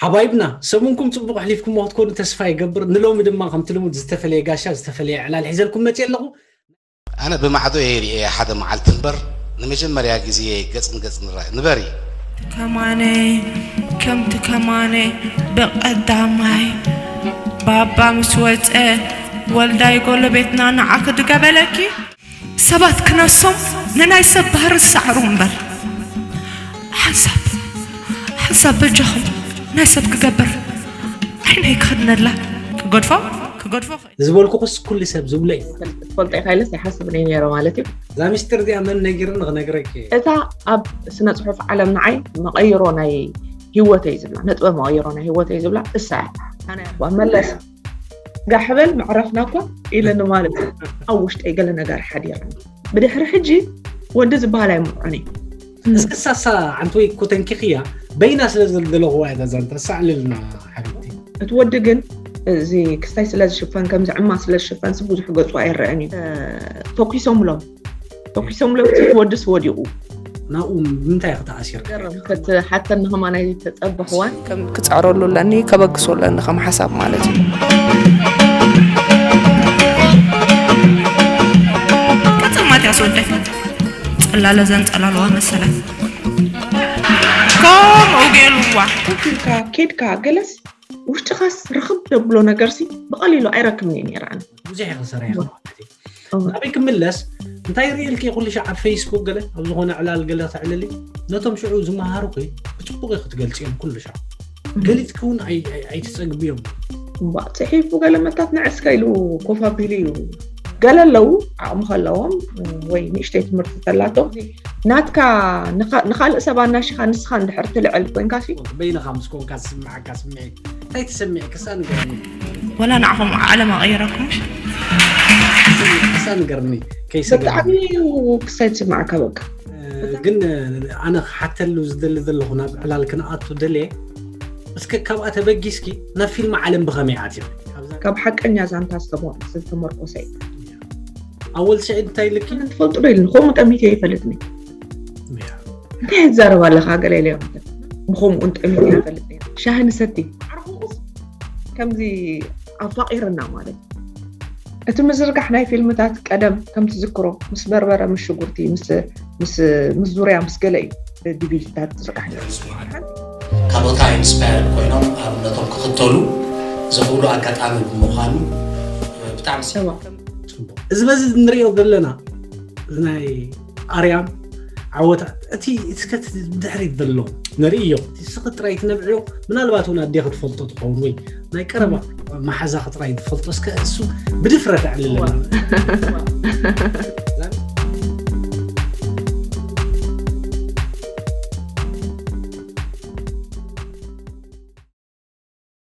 ኣባይብና ሰሙንኩም ጽቡቕ ኣሕሊፍኩሞ ክትኮኑ ተስፋ ይገብር። ንሎሚ ድማ ከምቲ ልሙድ ዝተፈለየ ጋሻ ዝተፈለየ ዕላል ሒዘልኩም መጽየ ኣለኹ። ኣነ ብማዕዶ እየ ርእየ ሓደ መዓልቲ እምበር ንመጀመርያ ግዜ ገጽ ንገጽ ንራእ ንበሪ። ከማነ ከምቲ ከማነ ብቐዳማይ ባባ ምስ ወፀ ወልዳይ ጎለቤትና ንዓኺ ድገበለኪ። ሰባት ክነሶም ንናይ ሰብ ባህሪ ዝሰዕሩ እምበር ሓንሳብ ሓንሳብ በጃኹም ናይ ሰብ ክገብር ዓይነይ ክኽድነላ ክገድፎ ክገድፎ ዝበልኩኽስ ኩሉ ሰብ ዝብሎ እዩ። ትፈልጦ ኢኻ ኢለስ ይሓስብ ነይ ነይረ ማለት እዩ። እዛ ሚስጥር እዚኣ መን ነጊርኒ ክነግረኪ እየ። እታ ኣብ ስነ ፅሑፍ ዓለም ንዓይ መቐይሮ ናይ ህይወተይ ዝብላ ነጥበ መቐይሮ ናይ ህይወተይ ዝብላ እሳ እያ። ኣነ እኳ መለስ ጋሕበል መዕረፍና እኳ ኢለኒ ማለት እዩ። ኣብ ውሽጠይ ገለ ነገር ሓዲርኒ ብድሕሪ ሕጂ ወዲ ዝበሃል ኣይምዖን እዩ። እስክሳሳ ዓንተወይ እኮ ተንኪኽያ በይና ስለ ዘደለኹዋ እያ እዛ ዛንታ ሳዕልልና ሓቢብቲ። እቲ ወዲ ግን እዚ ክስታይ ስለ ዝሽፈን ከም ዝዕማ ስለ ዝሽፈን ሲ ብዙሕ ገፁ ኣይረአን እዩ። ተኪሶምሎም ተኪሶምሎም እቲ ወድስ ወዲቑ። ናብኡ ብምንታይ ኢኺ ተኣሲርካ? ገረም ክትሓተኒ ከማን ኣይተፀበኽዋን። ከም ክፅዕረሉ ኣለኒ ከበግሶ ኣለኒ ከም ሓሳብ ማለት እዩ። ቀፅል ማትያስ ወደይ ፅላለ ዘንፀላልዋ መሰላት ከምኡ ገይርዋ። ኬድካ ኬድካ ገለስ ውሽጥኻስ ርኽብ ደብሎ ነገርሲ ብቐሊሉ ኣይረክብን እየ ነይረ ኣነ። ብዙሕ ኢኺ ሰሪሕኺ ማለት እዩ። ናበይ ክምለስ እንታይ ርእልኪ ኩሉ ሻዕ ኣብ ፌስቡክ ገለ ኣብ ዝኾነ ዕላል ገለ ተዕልሊ ነቶም ሽዑ ዝመሃሩኺ ብፅቡቕ ኢኺ ትገልፅዮም ኩሉ ሻዕ ገሊፅኪ እውን ኣይ- ኣይ- ኣይትፀግብዮም። እምባ ፅሒፉ ገለ መታት ንዕስከ ኢሉ ኮፍ ኣቢሉ እዩ። ገለ ኣለዉ ዓቕሚ ከለዎም ወይ ንእሽተይ ትምህርቲ ተላቶም ናትካ ንኻ- ንኻልእ ሰብ ኣናሺኻ ንስኻ እንድሕር ትልዕል ኮንካ ሲ በይንኻ ምስ ኮንካ ዝስምዓካ ስምዒት እንታይ ተሰሚዕክሳ ንገርኒ። ወላ ንዓኹም ዓለም ኣቐየረኩም። ክሳ ንገርኒ ከይሰገ ብጣዕሚ ክሳይ ትስምዓካ በቃ ግን ኣነ ክሓተሉ ዝደሊ ዘለኹ ናብ ዕላል ክንኣቱ ደልየ እስከ ካብኣ ተበጊስኪ ናብ ፊልም ዓለም ብኸመይ ኣትዮ? ካብ ሓቀኛ ዛንታ ዝተሞ- ዝተመርኮሰ እዩ። ኣወል ስዒድ እንታይ ኢልኪ? ኣነ ትፈልጡ ዶ ኢልኒ ከምኡ ጠሚተ ይፈልጥኒ። እንታይ ትዛረብ ኣለኻ ገለ ኢለዮ። ብኸምኡ ጠሚተ ይፈልጥኒ። ሻሂ ንሰቲ ዓርኹስ ከምዚ ኣፋቒርና ማለት እዩ። እቲ ምዝርጋሕ ናይ ፊልምታት ቀደም ከም ትዝክሮ ምስ በርበረ ምስ ሽጉርቲ ምስ ምስ ምስ ዙርያ ምስ ገለ እዩ ብዲቪዲታት ዝዝርጋሕ ነይሩ። ካልኦት ከዓ ኢንስፓየርድ ኮይኖም ኣብነቶም ክኽተሉ ዘኽእሉ ኣጋጣሚ ብምዃኑ ብጣዕሚ እዚ በዚ ንሪኦ ዘለና ናይ ኣርያም ዓወታት እቲ እስከ ድሕሪት ዘሎ ንርእዮ እቲ ስኽት ጥራይ ትነብዕዮ ምናልባት እውን ኣዴኺ ትፈልጦ ትኸውን ወይ ናይ ቀረባ መሓዛኺ ጥራይ ትፈልጦ እስከ እሱ ብድፍረት ኣዕልለና።